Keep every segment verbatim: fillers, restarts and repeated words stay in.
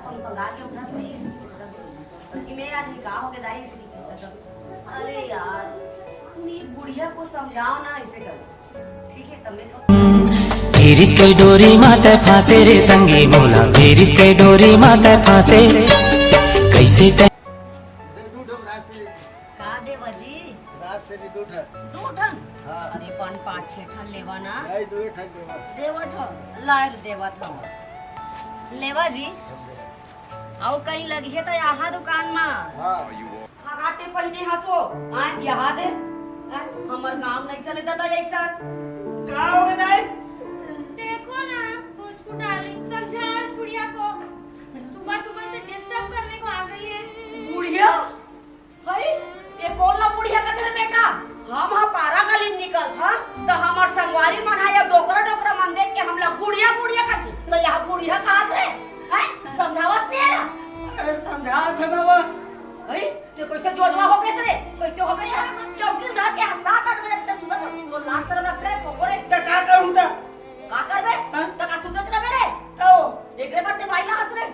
पंखा के उठा तो ये इसकी तरफ। कि मैं आज ये का हो गया दाई इसकी तरफ। अरे यार, तुम ये बुढ़िया को समझाओ ना, ऐसे करो। ठीक है, तब मैं तो पीरित के डोरी माते फांसे रे संगी मोला, पीरित के डोरी माते फांसे। कैसे तै दू ठन राशि। का देवा जी? राशि भी दू ठन। दू ठन? हाँ। अरे, पान पाँच छह ठन लेवा ना। नहीं, दू ठन देवा। देवा ठन, लाए देवा ठन। लेवा जी, अउ कहीं लगिहे त यहाँ दुकान मा। हाँ। हाथे पहिने हसो, आय, यहाँ दे। आय, हमर गांव नहीं चले दादा ऐसा। का हो गया दाई? देखो ना, मुझको डार्लिंग समझा इस बुढ़िया को। सुबह सुबह से डिस्टर्ब करने को आ गई है। बुढ़िया? हई, ये कोन ला बुढ़िया कथे रे बेटा? हम ह पारा गली में निकलथन, त हमर संगवारी मन ह या डोकरा डोकरा मन देख के हमला बुढ़िया बुढ़िया कथे। त यहाँ बुढ़िया कहत रे? हैं? समझावस नहीं आया? अरे समझात हे ना वो। हई, ते कैसे जोजवा हो गए रे? कैसे हो गए? चौकी उधर के सात आठ बजे तक सुतत हो। तो लाज शरम रख रे, कोको रे। त का करूँ त? का करबे? हाँ? त का सुतत रहे रे? तो? एकरे बर ते बाई ला हंस रे?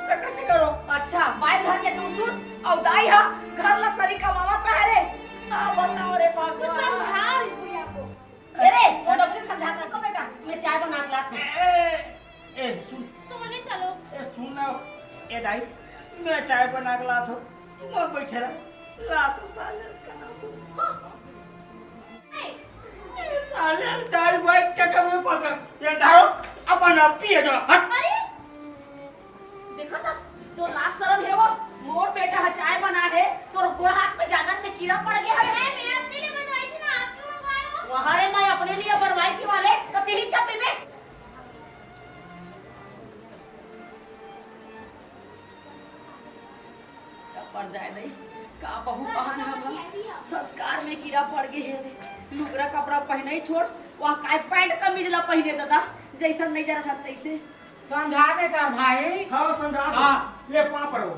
त कैसे करो? अच्छा, बाई घर के तू सुन, अउ दाई हा घर ला सरी कमावत रहे रे। का बताओ रे कुछ भगवान। समझाओ इस बुढ़िया को। ए रे, वो डॉक्टर समझा सको बेटा, मैं चाय बना के लात हूँ। ए, ए, सुन। सोने चलो। ए, सुन ना, ए दाई, मैं चाय बना के लात हूँ। तुम बैठे रह, ला तो साले का। साले दाई बाई के कमी पसंद। ये दारू अपन आप पिए जाओ, हट। अरे! देखा दस, तो लाज शरम हे वो। मोर बेटा ह चाय बना हे, तोर गोड़ हाथ में जांगर में कीड़ा पड़ गया है। अरे, मैं अपने लिए बनवाई थी ना, आप क्यों मंगवाए हो? वहाँ रे, मैं अपने लिए बनवाई थी वाले, तो तेरी चप्पी में का पड़ जाए नहीं, का बहू पहन हमर संस्कार में कीड़ा पड़ गए हे रे। लुगरा कपड़ा पहने ही छोड़, वहाँ काय पैंट कमीज ला पहने दादा, जैसन नहीं जरा था तैसे। समझा दे तार भाई। हाँ, समझा दे। हाँ। ले, पाँव पड़ो।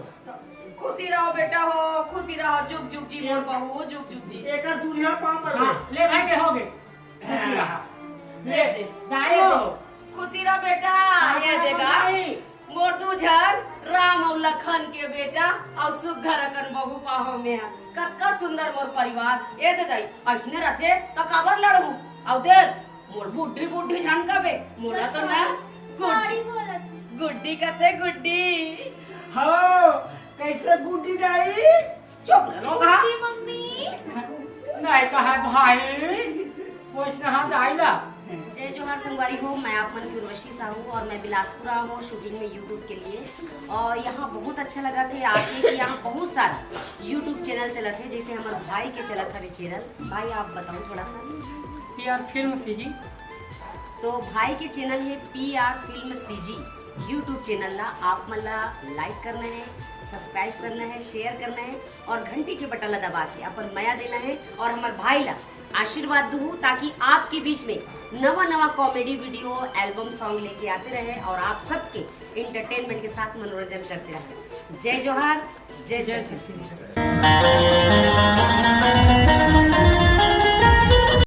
खुशी रहो बेटा हो, खुशी रहो, जुग जुग जी मोर बहू, जुग जुग जी। एकर दुनिया पाँव पड़ो। हाँ, ले भाई, के हो गए। खुशी रहा। ले दे। जाए दो। खुशी रहा बेटा, हाँ, ये हाँ, देगा। भाई। मोर दू झन राम अउ लखन के बेटा अउ सुग्घर अकन बहू पाहो में ह। कतका सुंदर मोर परिवार। ए दे दाई, अइसने रथे त काबर लड़हूं? अउ देख, मोर बुड्ढी बुड्ढी झन कबे, मोला तो ना गुड-, sorry बोलत। गुड्डी कथे गुड्डी। हो, कैसे गुड्डी दाई? चुप रहो, कहा? गुड्डी मम्मी। नहीं कहा भाई, कुछ ना दाई ना। जय जोहार संगवारी हो, मैं आप मन की उर्वशी साहू और मैं बिलासपुर आया हूँ शूटिंग में YouTube के लिए। और यहाँ बहुत अच्छा लगा थे आके कि यहाँ बहुत सारा YouTube चैनल चलत है, जैसे हमारे भाई के चलत हवे चैनल। भाई, आप बताओ थोड़ा सा। P R film CG. तो भाई के चैनल है P R film CG. YouTube channel ला आप मन ला लाइक करना है, सब्सक्राइब करना है, शेयर करना है और घंटी के बटन ला दबा के अपन मया देना है और हमारे भाई ला आशीर्वाद दूहू, ताकि आपके बीच में नवा नवा कॉमेडी वीडियो, एल्बम सॉन्ग लेके आते रहे और आप सबके एंटरटेनमेंट के साथ मनोरंजन करते रहे। जय जोहार, जय जय छत्तीसगढ़। छत्तीसगढ़।